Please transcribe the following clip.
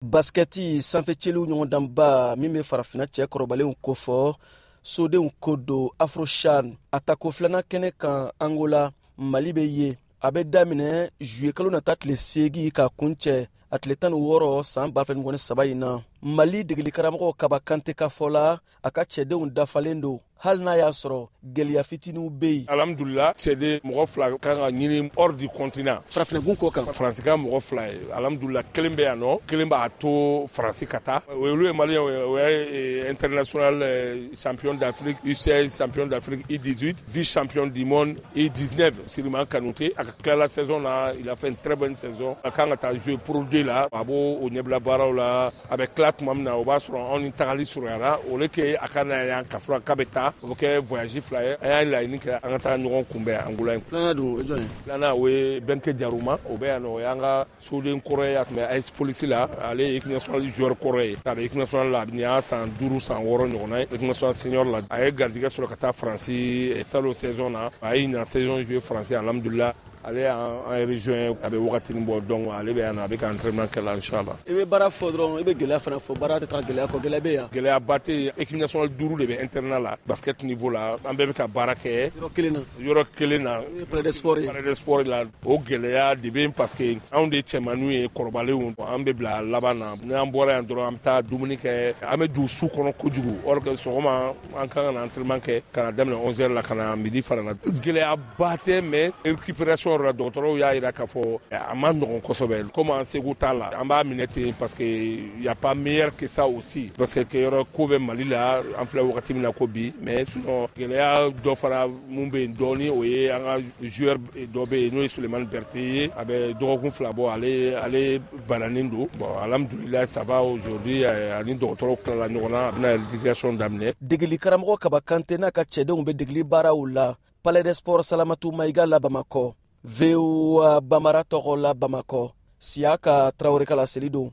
Basikɛti sanfɛcɛliw ɲɔgɔndanba min bɛ farafinna cɛ kɔrɔbalenw kofɔ, sodenw ko don, Afrochan, a tako filanan kɛnɛ kan Angola, Mali bɛ yen. A bɛ daminɛ zuye kalo nata tile 8 ka kuncɛ a tile 16 san 2023 in na. Mali degeli karamɔgɔ Kaba Kante ka fɔ la, a ka cɛdenw dafalen don, hali n'a y'a sɔrɔ gwɛlɛya fitininw bɛ yen. Alhamdulila, cɛden mɔgɔ fila kan ka ɲini hors du continent. Farafinnagun kɔ kan. Faransi ka mɔgɔ fila ye. Alhamdulila, kelen bɛ yan nɔ, kelen b'a to Faransi ka taa. O olu ye Maliyɛnw ye. O ye international champion d'Afrique U16, champion d'Afrique U18, vice champion du monde U19, Siriman Kanute. A ka tilala saison na, il a fait une très bonne saison. A kan ka taa jouer Pro 2 la. A b'o o ɲɛbila baaraw la. A bɛ tila tuma min na, o b'a sɔrɔ anw ni tagali surunyara. O le ke a ka na yan ka fɔra k'a bɛ taa, o bɛ kɛ voyage fila ye. An y'a laɲini kɛ an ka taga ɲɔgɔn kunbɛn Angola in. Filanan dun, o jɔn ye? Filanan, o ye Benke Jaruma. O bɛ yan nɔ. O y'an ka soden kɔrɔ ye. A tun bɛ AS Police la. Ale ye équipe nationale joueur kɔrɔ ye. A bɛ équipe nationale la, nin y'a san 5, san 6 ɲɔgɔnna ye équipe nationale senior la. A ye garijɛgɛ sɔrɔ ka taa Faransi salon saison na. A ye ɲinan saison jouer Faransi. Alhamdulila, ale y'an rejoint, a bɛ wagatinin bɔ. Donc ale bɛ yan nɔ, a bɛ ka entraînement kɛ la, inchallah. I bɛ baara fɔ dɔrɔn, i bɛ gɛlɛya fana fɔ. Baara tɛ taa gɛlɛya kɔ. Gɛlɛya bɛ yan? Gɛlɛyaba tɛ yen. Équipe nationale duuru de bɛ internat la. Basket niveau la, an bɛɛ bɛ ka baara kɛ. Yɔrɔ kelen na. Yɔrɔ kelen na. Palais des sports ye. Palais des sports la. O gɛlɛya de bɛ yen, parce que anw de ye cɛmaninw ye, kɔrɔbalenw, an bɛ bila laban na. N'an bɔra yan dɔrɔn, an bɛ taa dumuni kɛ. An bɛ don su kɔnɔ kojugu, or que sɔgɔma an kan ka na entraînement kɛ ka na daminɛ 11 heures la ka na midi fana na. Gɛlɛyaba tɛ, mais récupération yɔrɔ la, dɔgɔtɔrɔw y'a jira k'a fɔ a ma nɔgɔn kosɛbɛ. Comme an seko t'a la, an b'a minɛ ten, parce que y a pas meilleur que ça aussi, parce que kɛyɔrɔ ko bɛ Mali la, an filɛ wagati min na ko bi. Mais sinon, gɛlɛya dɔ fara mun bɛ yen dɔɔni, o ye an ka joueur dɔ bɛ yen, n'o ye Sulemani Berete ye. A bɛ dɔgɔkun 2 bɔ, ale bananen don. Bon, alhamdulilayi, ça va aujourd'hui. Ani dɔgɔtɔrɔw tilala ɲɔgɔn na, a bɛna rééducation daminɛ. Degeli karamɔgɔ Kaba Kante n'a ka cɛdenw bɛ degeli baaraw la Palais des sports Salamatu Mayiga la Bamakɔ. VOA Bamara tɔgɔ la Bamakɔ, Siyaka Tarawele ka laseli don.